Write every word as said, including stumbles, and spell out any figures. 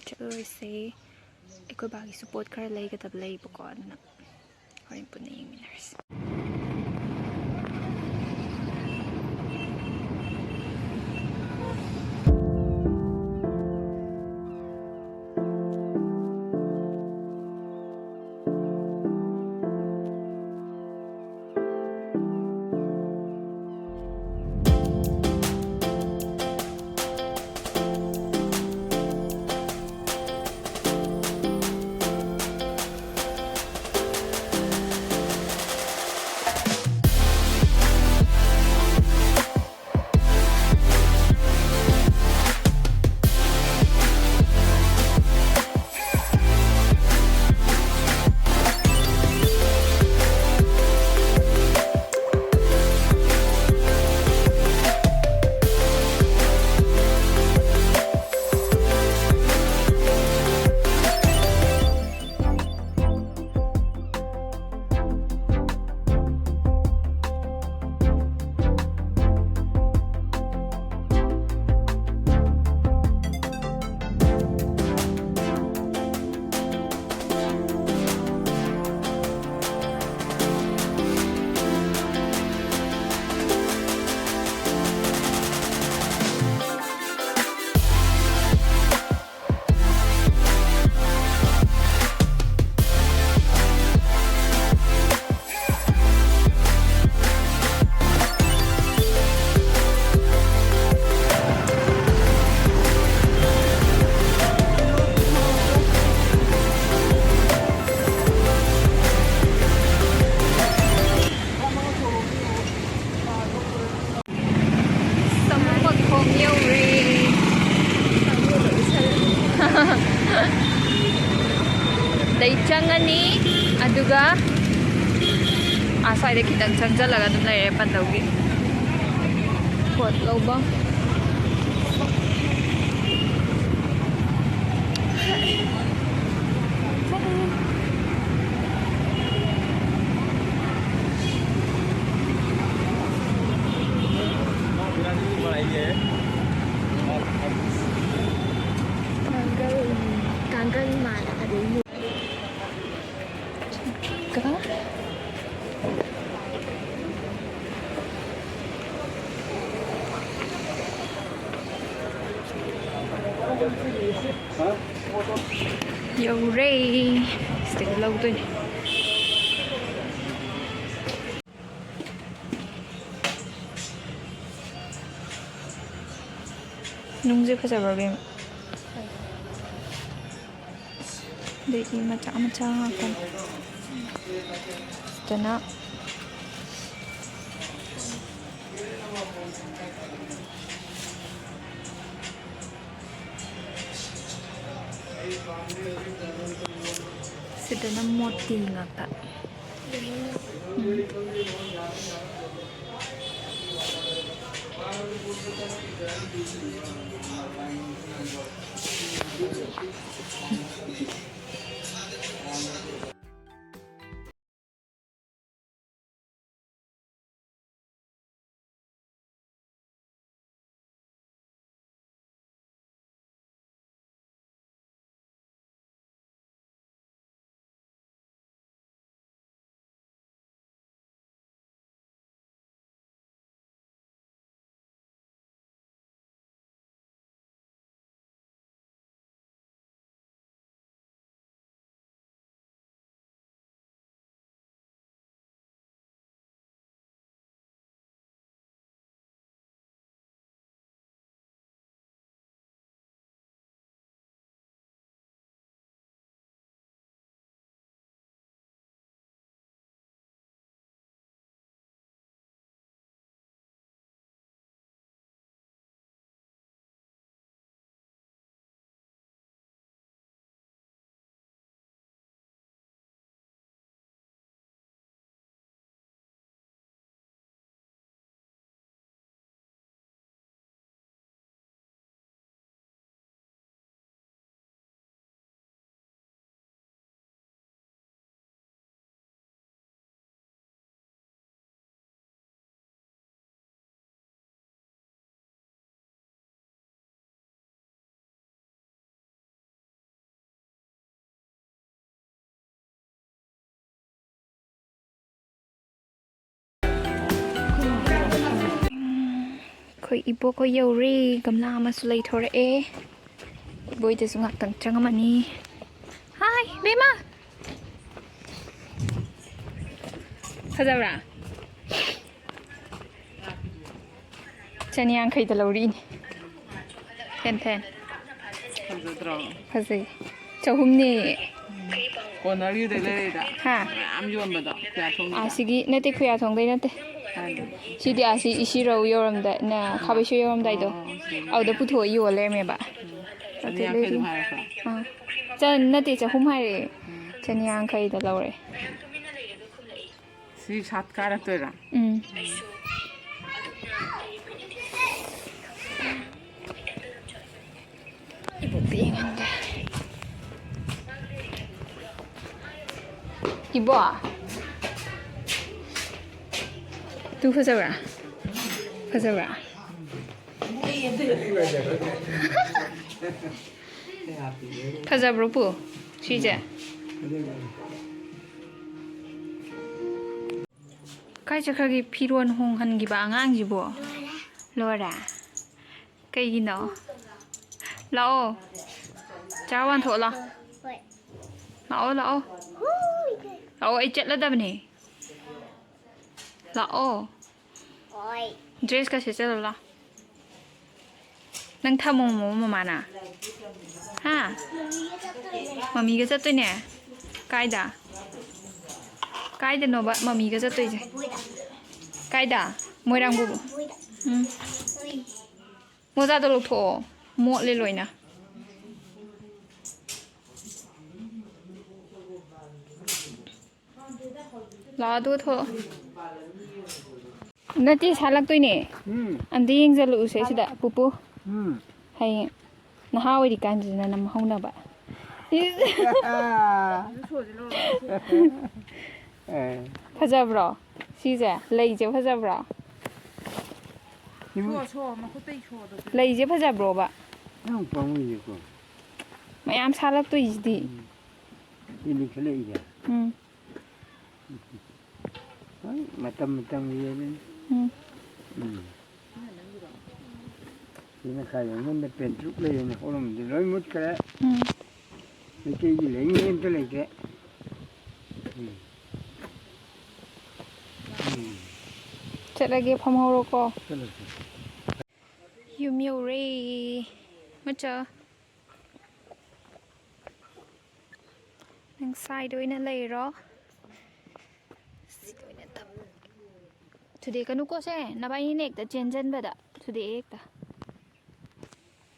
ꯆꯠꯂꯨꯔꯁꯦ꯫ ꯑꯩꯈꯣꯏ ꯕꯥꯒꯤꯁꯨ ꯄꯣꯠ ꯈꯔ ꯂꯩꯒꯗꯕ ꯂꯩꯕꯀꯣ, ꯑꯗꯨꯅ ꯍꯣꯔꯦꯟ ꯄꯨꯟꯅ ꯌꯦꯡꯃꯤꯟꯅꯔꯁꯤ꯫ ꯁꯥꯃꯨ ꯃꯈꯣꯡ ꯌꯧꯔꯦ꯫ ꯂꯩ ꯆꯪꯉꯅꯤ, ꯑꯗꯨꯒ ꯑꯁ꯭ꯋꯥꯏꯗ ꯈꯤꯇꯪ ꯆꯪꯁꯤꯜꯂꯒ ꯑꯗꯨꯝ ꯂꯩꯔꯦ ꯄꯟꯗꯧꯒꯤ ꯄꯣꯠ ꯂꯧꯕ꯫ ꯌꯧꯔꯦ꯫ ꯁꯤꯗꯒꯤ ꯂꯧꯗꯣꯏꯅꯦ꯫ ꯅꯨꯡꯁꯦ ꯐꯖꯕ꯭ꯔꯥ, ꯕꯦꯝ? ꯑꯗꯒꯤ ꯃꯆꯥ ꯃꯆꯥ ꯉꯥꯛꯇꯅꯤ꯫ ꯁꯤꯗꯅ ꯁꯤꯗꯅ ꯃꯣꯇꯤ ꯉꯥꯛꯇ꯫ ꯎꯝ꯫ ꯑꯩꯈꯣꯏ ꯏꯕꯣꯛꯈꯣꯏ ꯌꯧꯔꯦ꯫ ꯒꯝꯂꯥ ꯑꯃꯁꯨ ꯂꯩꯊꯣꯔꯛꯑꯦ꯫ ꯕꯣꯏꯗꯁꯨ ꯉꯥꯛꯇꯪ ꯆꯪꯉꯝꯃꯅꯤ꯫ ꯍꯥꯏ, ꯕꯦꯝꯃ! ꯐꯖꯕ꯭ꯔꯥ? ꯆꯅꯤꯌꯥꯡꯈꯩꯗ ꯂꯧꯔꯤꯅꯤ꯫ ꯐꯦꯟ ꯐꯦꯟ꯫ ꯐꯖꯗ꯭ꯔꯣ? ꯐꯖꯩ꯫ ꯆꯍꯨꯝꯅꯦ꯫ ꯀꯣꯅꯔꯒꯤꯗꯩ ꯂꯩꯔꯛꯏꯗ? ꯍꯥ? ꯃꯌꯥꯝ ꯌꯣꯟꯕꯗꯣ, ꯈꯨꯌꯥꯊꯣꯡꯗ? ꯑꯥ, ꯁꯤꯒꯤ ꯅꯠꯇꯦ, ꯈꯨꯌꯥꯊꯣꯡꯗꯩ ꯅꯠꯇꯦ꯫ ꯀꯥꯏꯗꯩ? ꯁꯤꯗꯤ ꯑꯥ, ꯁꯤ ꯏꯁꯤꯔꯧ ꯌꯧꯔꯝꯗꯥꯏ, ꯅ, ꯈꯥꯕꯩꯁꯣꯏ ꯌꯧꯔꯝꯗꯥꯏꯗꯣ꯫ ꯑꯣ, ꯑꯣ, ꯁꯤꯗꯩ꯫ ꯑꯗꯨꯗ ꯄꯨꯊꯣꯛꯑ ꯌꯣꯜ ꯂꯩꯔꯝꯃꯦꯕ꯫ ꯎꯝ꯫ ꯑꯗꯨꯗꯩ ꯆꯅꯤꯌꯥꯡꯈꯩ ꯑꯗꯨꯝ ꯂꯩꯔꯛꯏꯅꯦ꯫ ꯍꯥꯏꯔꯛꯄ? ꯑꯥ꯫ ꯆ-, ꯅꯠꯇꯦ, ꯆꯍꯨꯝ ꯍꯥꯏꯔꯛꯑꯦ꯫ ꯎꯝ꯫ ꯆꯅꯤꯌꯥꯡꯈꯩꯗ ꯂꯧꯔꯦ꯫ ꯁꯤ ꯁꯥꯠ ꯀꯥꯔꯛꯇꯣꯏꯔꯥ? ꯎꯝ꯫ ꯏꯕꯣꯛꯇ ꯌꯦꯡꯍꯟꯒꯦ꯫ ꯏꯕꯣꯛ! ꯇꯨ ꯐꯖꯕ꯭ꯔꯥ? ꯐꯖꯕ꯭ꯔꯥ? ꯐꯖꯕ꯭ꯔꯣ, ꯄꯨ? ꯁꯤꯁꯦ? ꯀꯥꯏ ꯆꯠꯈ꯭ꯔꯒꯦ ꯐꯤꯔꯣꯟ ꯍꯣꯡꯍꯟꯈꯤꯕ ꯑꯉꯥꯡꯁꯤꯕꯣ? ꯂꯣꯏꯔꯦ? ꯀꯩꯒꯤꯅꯣ? ꯂꯥꯛꯑꯣ꯫ ꯆꯔꯥ ꯋꯥꯟꯊꯣꯛꯑꯣ ꯂꯥꯛꯑꯣ꯫ ꯍꯣꯏ꯫ ꯂꯥꯛꯑꯣ, ꯂꯥꯛꯑꯣ꯫ ꯍꯣꯏ꯫ ꯂꯥꯛꯑꯣ, ꯑꯩ ꯆꯠꯂꯗꯕꯅꯦ꯫ ꯂꯥꯛꯑꯣ꯫ ꯍꯣꯏ꯫ ꯗ꯭ꯔꯦꯁꯀ ꯁꯦꯠꯆꯜꯂꯣ ꯂꯥꯛꯑꯣ꯫ ꯅꯪ ꯊꯝꯃꯝꯃꯣ ꯃꯃꯥꯅ꯫ ꯍꯥ? ꯃꯃꯤꯒ ꯆꯠꯇꯣꯏꯅꯦ? ꯀꯥꯏꯗ? ꯀꯥꯏꯗꯅꯣꯕ ꯃꯃꯤꯒ ꯆꯠꯇꯣꯏꯁꯦ? ꯀꯥꯏꯗ? ꯃꯣꯏꯔꯥꯡꯕꯨ-, ꯎꯝ꯫ ꯃꯣꯖꯥꯗꯣ ꯂꯧꯊꯣꯛꯑꯣ꯫ ꯃꯣꯠꯂꯦ ꯂꯣꯏꯅ꯫ ꯂꯥꯛꯑꯣ, ꯑꯗꯨꯒ ꯊꯣꯛꯂꯛꯑꯣ꯫ ꯅꯠꯇꯦ, ꯁꯥꯠꯂꯛꯇꯣꯏꯅꯦ꯫ ꯎꯝ꯫ ꯑꯝꯇ ꯌꯦꯡꯁꯤꯜꯂꯛꯎꯁꯦ ꯁꯤꯗ, ꯄꯨꯄꯨ꯫ ꯎꯝ꯫ ꯍꯌꯦꯡ ꯅꯍꯥ ꯑꯣꯏꯔꯤꯀꯥꯟꯁꯤꯗ ꯅꯝꯍꯧꯅꯕ꯫ ꯑꯦ꯫ ꯐꯖꯕ꯭ꯔꯣ? ꯁꯤꯁꯦ, ꯂꯩꯁꯦ ꯐꯖꯕ꯭ꯔꯣ? ꯁꯤꯕꯨ ꯁꯣ, ꯁꯣ, ꯃꯈꯨꯠꯇꯩ ꯁꯣꯗꯣ꯫ ꯂꯩꯁꯦ ꯐꯖꯕ꯭ꯔꯣꯕ? ꯌꯥꯝ ꯄꯥꯝꯃꯨꯏꯌꯦꯀꯣ꯫ ꯃꯌꯥꯝ ꯁꯥꯠꯂꯛꯇꯣꯏꯁꯤꯗꯤ꯫ ꯎꯝ꯫ ꯁꯤ ꯂꯤꯈꯠꯂꯛꯏꯁꯦ꯫ ꯎꯝ꯫ ꯍꯣꯏ, ꯃꯇꯝ ꯃꯇꯝꯒꯤ ꯑꯗꯨꯅꯤ꯫ ꯎꯝ꯫ ꯎꯝ꯫ ꯁꯤꯅ ꯈꯥꯏꯕ ꯃꯅꯨꯡꯗ ꯄꯦꯟꯇ꯭ꯔꯨꯛ ꯂꯩꯔꯦꯅ ꯍꯧꯔꯝꯕꯗꯤ ꯂꯣꯏ ꯃꯨꯠꯈ꯭ꯔꯦ꯫ ꯎꯝ꯫ ꯃꯩꯇꯩꯒꯤ ꯂꯩꯅꯤꯡꯉꯥꯏ ꯑꯝꯇ ꯂꯩꯇ꯭ꯔꯦ꯫ ꯎꯝ꯫ ꯎꯝ꯫ ꯆꯠꯂꯒꯦ, ꯐꯝꯍꯧꯔꯣꯀꯣ꯫ ꯆꯠꯂꯣ, ꯆꯠꯂꯣ꯫ ꯌꯨꯝ ꯌꯧꯔꯦ꯫ ꯃꯆꯥ꯫ ꯅꯪ ꯁꯥꯏꯗ ꯑꯣꯏꯅ ꯂꯩꯔꯣ꯫ ꯁꯤꯗ ꯑꯣꯏꯅ ꯊꯝ-, ꯊꯨꯗꯦꯛꯀꯅꯨꯀꯣ ꯁꯦ, ꯅꯕꯥꯏꯅꯤꯅ ꯍꯦꯛꯇ ꯆꯦꯟꯖꯟꯕꯗ ꯊꯨꯗꯦꯛꯑꯦ ꯍꯦꯛꯇ꯫